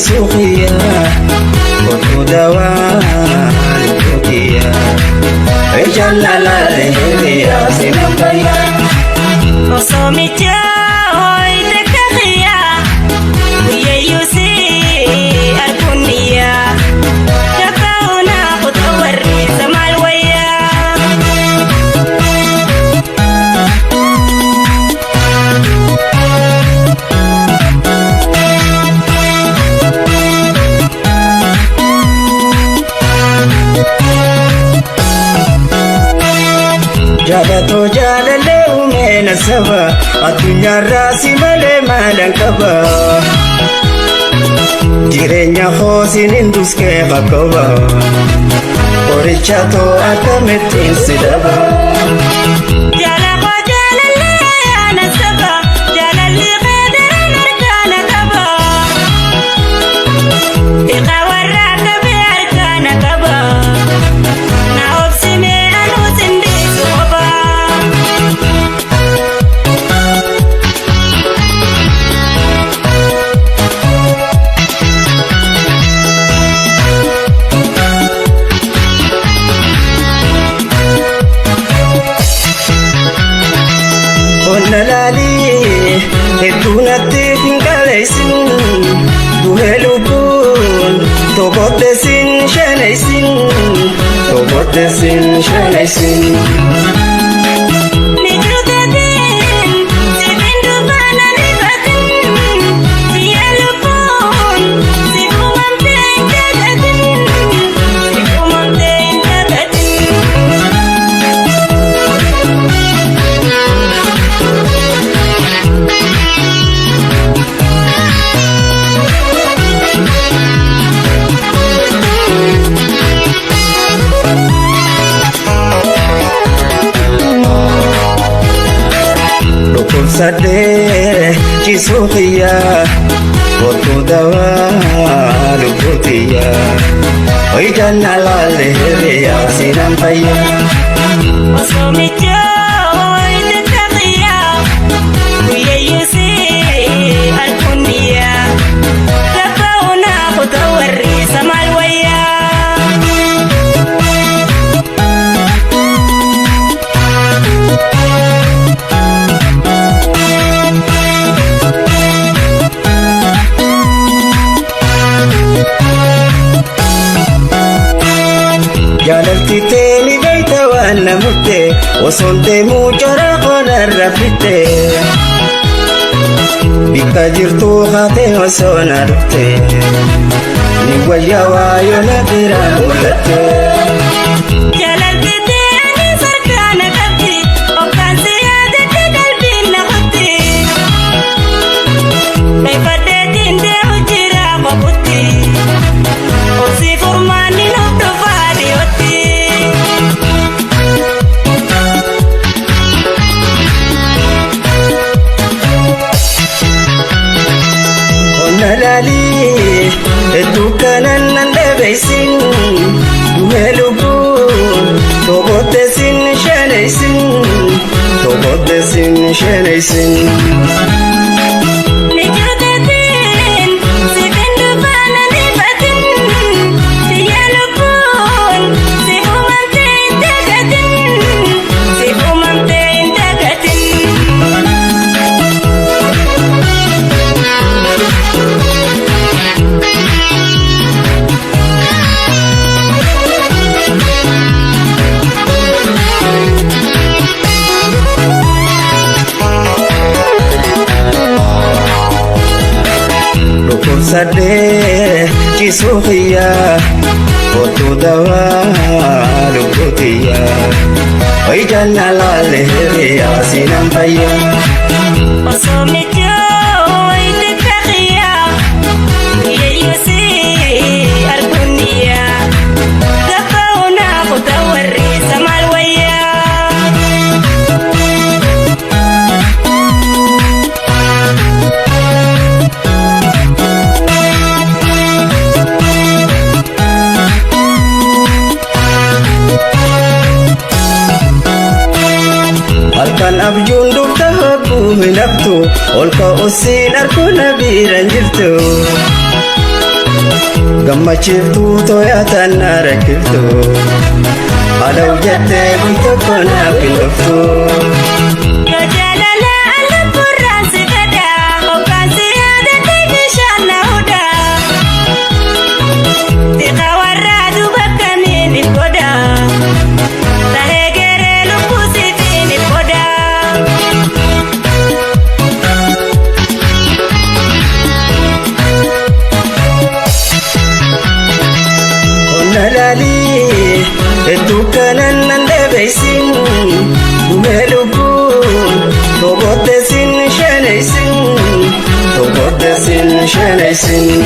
Ciisuu kiyya kottu dawaa lubbuu kiyya. Ijaan laalaalee hiriyaa sinan fayyaa. Osoo michooyte kaxiyaa guyyayyuu si arguun niyyaa tapha'uunaa kutaa warri maal wayyaa. Jaalatoo jaalalee uumeen saba addunyaarraa si malee maalan qaba. Jireenya hoosin hinduskee qaqqaba. Qoricha too akkamittiin si dhaba. Jaalakoo jaalallee yaana saba jaalalli qeedaraan harkaana qaba. Hiikaa warraa qabee harkaana qaba. Na obsimee anuu sindiisu qofa. Qonna laalii hedduu natti hin qaleessin duhee lubbuun tokkotte sin shanaysin tokkotte sin shanaysin. Mijuuteetiin sibiin dubbaan ariifatin biyya lubbuun si uumamtee hin dagatin si uumamtee hin dagatin. Dhukkubsadhee ciisuu kiyya kottu dawaa lubbuu tiyya. Ijaan laalaalee hiriyaa sinan fayyaa. Osoo michooyte kaxiyaa guyyayyuu si arguun niyyaa tapha'uunaa kutaa warri maal wayyaa. Jaalalti teeni beeyta waan na murte osoon deemuu jara qolarra fitte. Bikka jirtu haatee osoo na dhufte ni wayyaa waayoo na bira mul'atte. Jaalalti teeni sarkaana qabdi hoggaansi yaadatti qalbiin na kutti. Dheeffadheetiin deemu jira qoqutti obsi furmaanni nuuf dhufaa dhiyootti. Qonna laalii hedduu kanan nan dhabeessin duhee lubbuun tokkotte sin shanaysin tokkotte sin shanaysin. Mijuuteetiin sibiin dubbaan ariifatin biyya lubbuun si uumamtee hin dagatin si uumamtee hin dagatin. Dhukkubsadhee ciisuu kiyya kottu dawaa lubbuu tiyya. Ijaan laalaalee hiriyaa sinan fayyaa. Osoo michooyte kaxiyaa guyyayyuu si arguun niyyaa tapha'uunaa kutaa warri maal wayyaa. Halkan abjuun dugda hogguu hin haftu ol ka'uusiin arguu na biiran jirtu. Gammachiiftuu too'atan na rakkiftu. Alaw jettee guutuu naaf hin dhuftu. Yoo jaalala lubburraan si fedha, hoggaan si yaadatee bishaan na hudha. Xiqa warraa duuba kamiin if godha, tahee geree lubbuu siifin if godha. Qonna laalii hedduu kanan nan dhabeessin dhumee lubbuun tobootteessin shaneessin tobootteessin shaneessin.